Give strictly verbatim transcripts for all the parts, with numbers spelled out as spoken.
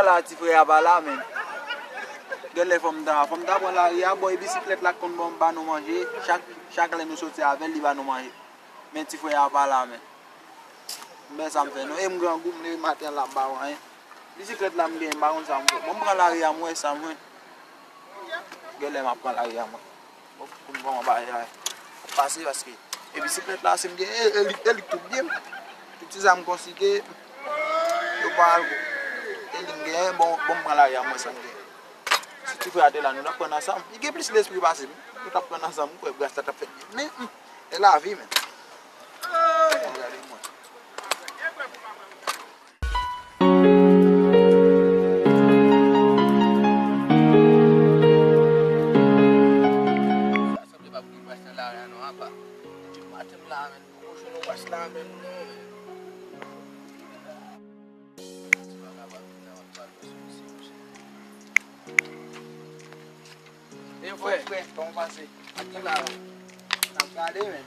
La, ti frè a pa la, men. Genlè fò m ta, fò m ta pran lari a, bò, e bisiklèt la k konn ban, ba nou manje. Chak, chak lè nou soti avè l, li ba nou manje. Men ti frè a pa la, men. M pa sa m fè, non. E m grangou, m leve maten la, m pa wè anyen. Bisiklèt la m genyen, m pa konn sa m fè. Bon, m pran lari a, m wè sa m wè. Genlè m ap pran lari a, mwen. Bon, pou m pran yon bagay la. Pase paske. E bisiklèt la, si m gen, e, e li, e li k tout byen m. Tout ti zam konsi ke, yo pa al. E li m gen, bon, bon, m pran lari a, m wè sa m gen. Si ti frè a te la, nou t ap pran ansanm. Li gen plis lespri pase m. Nou t ap pran ansanm, m kwè bras la t ap fèt byen. Men, hmm, e lavi, men. Gade mwen. Sa sanble pa pou gen bras nan lari a non, apa. Depi maten m la menm, poko jwenn yon bras la menm non, men. Ti vagabon vin nan wap pral pran sou misye, monchè. E frè. Frè, kòman pase? Ak ki la, n ap gade, men.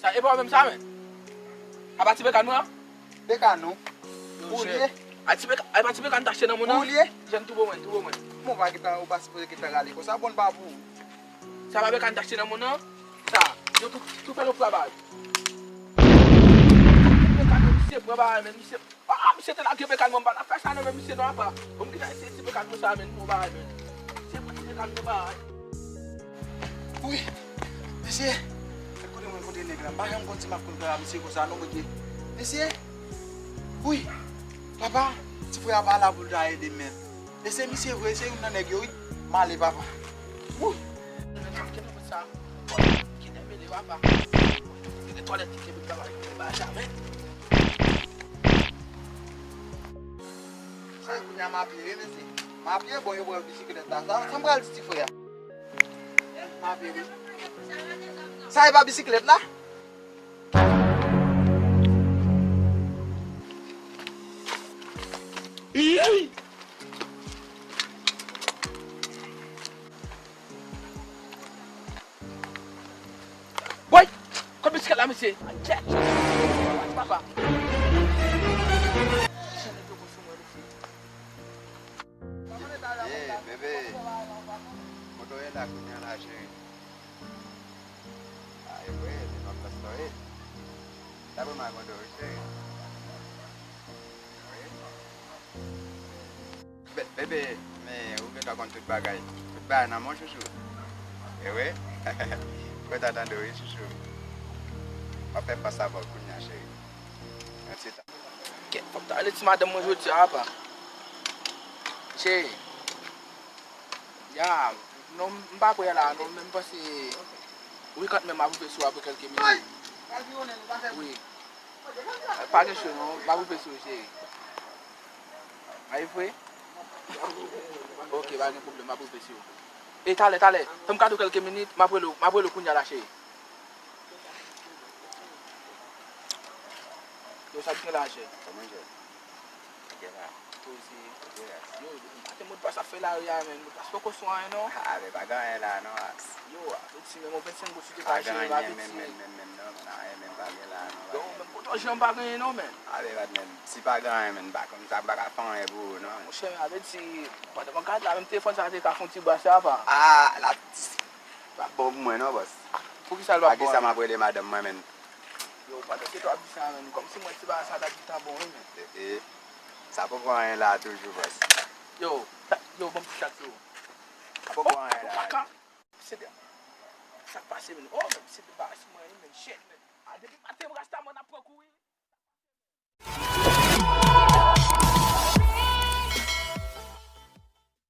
Sa, e pa ou menm sa, men? A pa ti Bekan mwen an? Bekan nou? Ou li ye? A ti Bekan, a pa ti Bekan t achte nan moun nan? Ou li ye? Jèn tou bon mwen, tou bon mwen. Bon, pa gentan, ou pa sipoze gentan rale konsa, bon, pa pou ou. Sa pa Bekan t achte nan moun nan? Sa, yo tou, tou fè nou pran bagay. Bekan, misye pran bagay, men misye Ah, misye te lage Bekan mwen, m pa t ap fè sa non, men misye non apa. Bon, m gentan eseye ti Bekan mwen sa, men, bon bagay, men. Misye pran ti Bekan mwen bagay. Wi, mesye, gad kote mwen kontre nèg la. M pa janm konn si m ap konn travay misye konsa non, mwen te. Mesye, wi, papa, ti frè a pa la pou l ta ede m, men. E se misye vre, se youn nan nèg yo, wi. M ale, papa. Wi. Mwen t ap kenbe sa. Ki te mele papa. Li gen twalèt ki kenbe travay, li pa janmen. Sa kounye a m apiye wi, mesye. M apiye, bon, yo pran bisiklèt la. Sa, sa m pral di ti frè a. M apiye wi. Sa e pa bisiklèt la? Woy! Kot bisiklèt la, mesye? Ayayay! Papa! Hey, bebe! Kote w ye la kounye a la, cheri? A, e vre, se nan plas la w ye. Sa pou m rakonte w, wi, cheri. Wi. Be-, bebe, men ou gentan konn tout bagay. Tout bagay nan men w, chouchou. E wi? Kontan tande w, wi, chouchou. M ap fè fas avè w kounye a, cheri. Yon ti tan. Kèt, fòk ta rele ti madanm mwen jodi a, apa. Cheri. Ya, non, m pa prè la, non, men m panse wi, kanmenm m ap rive sou apre kèlke minit. Wi. Pa gen cho non, m ap rive sou ou, cheri. A, e vre? Ok, pa gen pwoblèm, m ap rive sou ou. E talè, talè, fè m kado kèlke minit, m ap rele w, m ap rele w kounye a la, cheri. Yo, sa k gen la, cheri? Kòman, cheri? Sa k gen la? Poze. Poze, yes. Yo, m pa gen modpas ap fè lari a, men. Modpas poko sou anyen, non. A, men pa gen anyen la, non, as. Yo, a piti, men mwen vennsenk goud si te pa jere, pa piti. Pa gen anyen menm, menm, menm, menm, non, men anyen menm pa gen la, non. Yo, menm kote w jwenn pa gen anyen, non, men. A, men, bat, menm, si pa gen anyen, menm, pa konn sa, m pa ka fè anyen pou ou, non. Monchè, men, a vle di, pandan mwen gade la, menm telefòn sa te ka fè yon ti bwase apa. A, la, pa bon pou mwen, non, bòs. Poukisa l pa bon? Poukisa m ap rele madanm mwen, menm? Yo, pandan se twa di sa, menm, kòmsi mwen ti bagay sa ta gentan bon, wi, menm. E, e. Sa poko anyen la toujou, bòs. Yo, sa, yo, ban m ti chat, yo. Sa poko anyen la. Yo, paka. Se de, sa k pase, menm? Oh, menm, se de bagay sou mwen, menm, shit, menm. A, depi